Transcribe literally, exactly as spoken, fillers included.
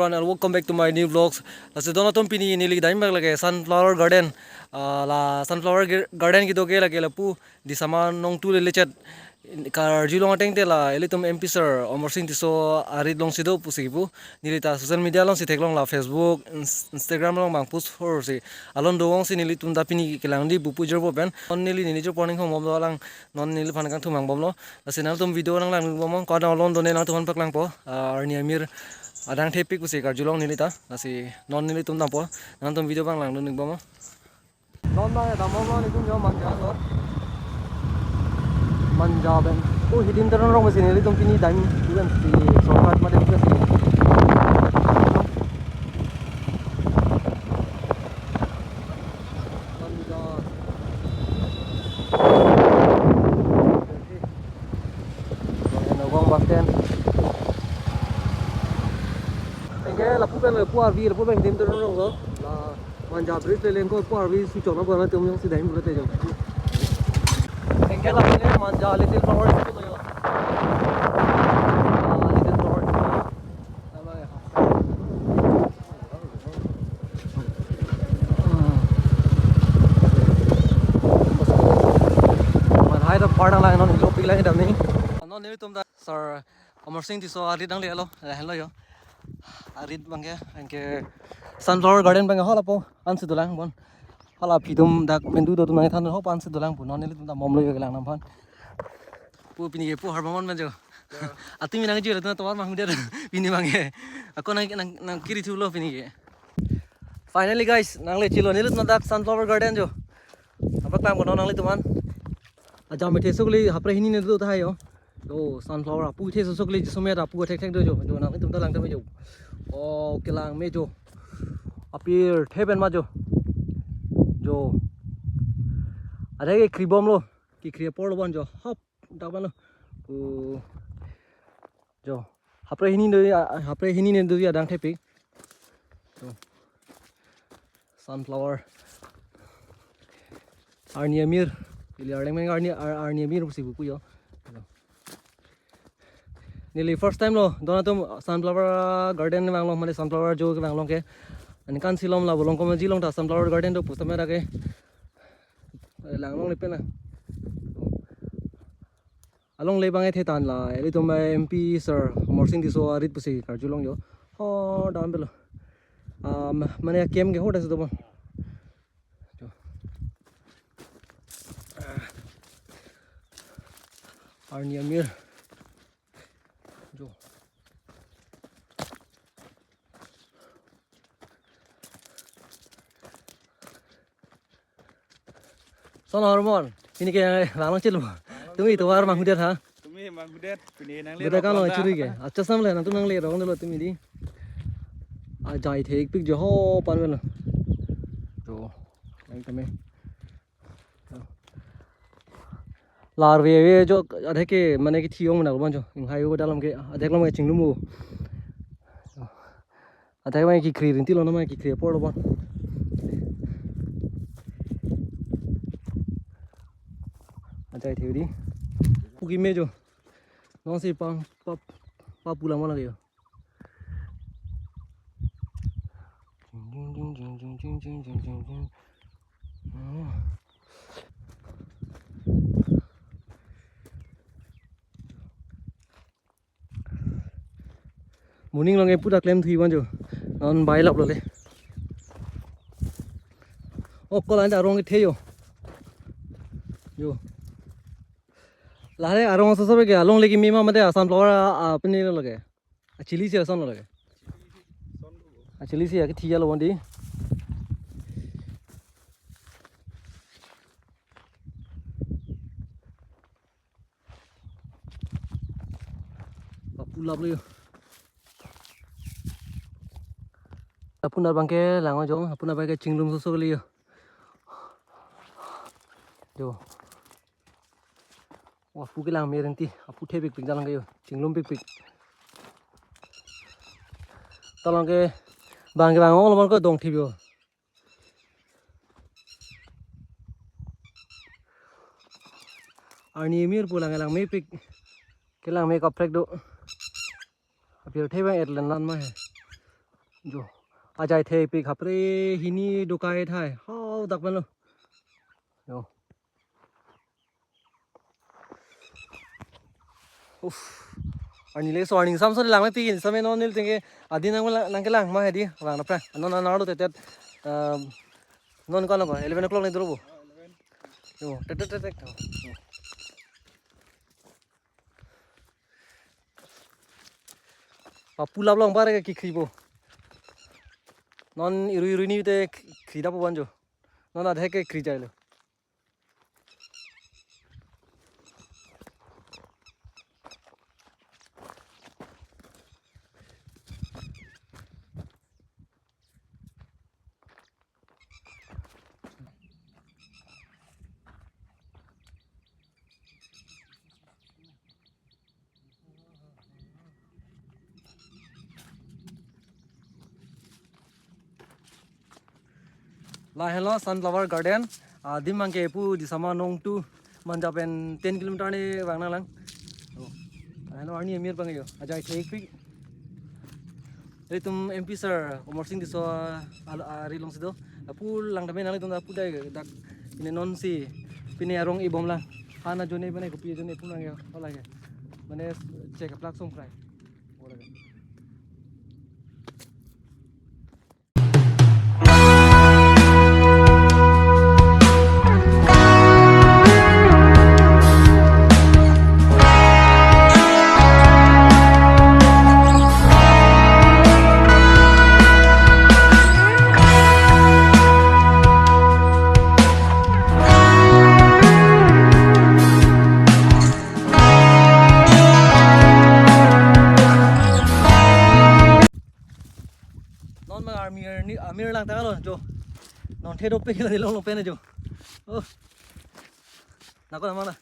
Everyone, and welcome back to my new vlogs. Lasi don atum, pini neli dam bak lake Sunflower Garden. Ah, la Sunflower Gar- Garden kedo ke lake lapu Disama Nongtu le lechet. Karjulong ateng te la ilitum M P sir Amarsing Tisso arit alongsi do pusi kipu. Neli ta social media alongsi theklong, la Facebook, Ins- Instagram along bang post hor si. Alon do-ong si nelitum ta pini kelang di bupu jirpo pen. Non neli nini jirpo ning hong bom lo lang, non neliphan kangthum mang bom lo. Lasi nangtum video nanglang bom lo. Ko-an alon do-an nangtum aphan paklangpo. Ah, arni amir adang thepik pusi karjulong neli ta. Lasi non nelitum dampo. Nangtum video bang langdun bom lo. Non bang ya dam bom lo, nelitum jo Manja lo. Manja pen. Oh, Hidden Terminal rong pusi nelitum pini dam, bukan si shortcut mate bukan si. Manja. Nogong bus stand. Anke lapu pen lapu arvi, lapu pen Hidden Terminal rong lo. La Manja bridge le lengko lapu arvi si chona bona tem yong si dam pulote jo. Anke lapu le Manja Little Flower. Ah, Little Flower. Man hai to parang lang non lo pik lang dam ni. Non nelitum ta sir Amarsing Tisso arit nangle lo, lahenlo jo. Arit bang ke, anke Sunflower Garden bang ke halapo ansi dolang bon. Hala aphi atum dak menu do atum nangthan ho ansi dolang pu, non nelitum ta bom lo jo kelang nam aphan. Pu pini ke pu har bom pen jo. Atimi nangji lo, atum tovar mang dia pini bang ke. Ako nang nang nang kiri thu lo pini ke. Finally guys, nangle chilo nelitum dak Sunflower Garden jo. Apa klam ko non nanglitum aphan. Ajam methe sokli hapre hini ne do ta hai jo. Jo Sunflower apu the sokli jisomet apu thek thek do jo. Jo nanglitum ta lang ta jo. Oh, kelang me jo. Apirthe pen ma jo. Jo. Ada ke kri bom lo. Kekri apor lo bon jo. Hop. Dak ban lo. Oh. Jo. Hapre hini do ya, hapre hini ne do ya adang thepik. Jo. Sunflower. Arni amir. Ili arleng meng arni ar- arni amir pusi buku jo. Jo. Neli first time lo, don atum Sunflower Garden vang long, mane Sunflower jo vang long ke. Aningkan si lom la bolong komaji long ta Sunflower Garden do pusitame ra ke. Lang longle pen na. Alongle bang ethe tan la, ilitum M P sir Amarsing Tisso arit pusi karjulong jo. Ho dam belo. Ah, ma- mane kem ke ho das do bon. Jo. Arni amir. Jo. Son hormon. Pini ke vang long chil mo. Tumi tovar mang hudet ha. Tumi mang hudet. Pini nangle beda rong kan lo landa. Churi ke. Acha sam le nangtum nangle rong lo tumi di. Ajai thepik jo ho pan lo. Jo. Yang tame. Lar ve ve jo adhe ke mane kethi ong mena lo bon jo. Inghai o dalam ke adhe lo ke chinglum o. Athai mai kekri rinti lo na mai kekri apor lo bon. Achai theu di. Pu keme jo. Non si pa pa pa pulang mana ke jo. Moning long e puta klem thui ban jo. Non bai lap lo le. O kolan arong kethe jo. Jo. Lahai arong aso sobe ke alongle keme ma mate a sunflower a, a pini lo lage. A chili si ason lo lage. A chili si a kethi lo bon di. Apulap lo jo. Apun abang ke lang jo, apun abang ke chinglum soso lo jo. Jo. Wah, apu kelang me rinti, apu thepikpik dalang ke jo, chinglum pikpik. Dalang ke bang ke bang ong lo man ko dong thip jo. Arni amir pu lang lang mepik. Kelang me kaprek do. Apirthe bang etlen lan ma he. Jo. Ajai thepik hapre, hini dokai thai. Hau dak pen lo. Jo. Uff. Arni le so arni sam so lang me pikin sam non nil tengke adin nang lang nang kelang ma hedi lang na pra. Non non alo tetet. Um, non ko lang ko eleven o'clock ne duro bo. Jo, tetet tetet. Jo. Papu lap long bare ke khri bo. Non iru iru ni te khri da po banjo. Non adhe ke khri jai lo. La helo Sunflower Garden. Ah, dim abang ke pu Disama Nongtu Manja pen ten kilometer ne vang nang lang. Oh. La helo arni amir abang yo. Ajai thepik. Ilitum M P sir Amarsing Tisso al-, ari along si do. Lapu lang dame nang ilitum lapu dai dak pine non si pine arong ibom lang. Hana jone bane kopi jone pu nang yo. Ola ke. Mane check up lak song krai. Ola ke. Non ma army ni amir lang tanglo jo. Non the dopik la ni long long pen jo. Oh. Nako nama na.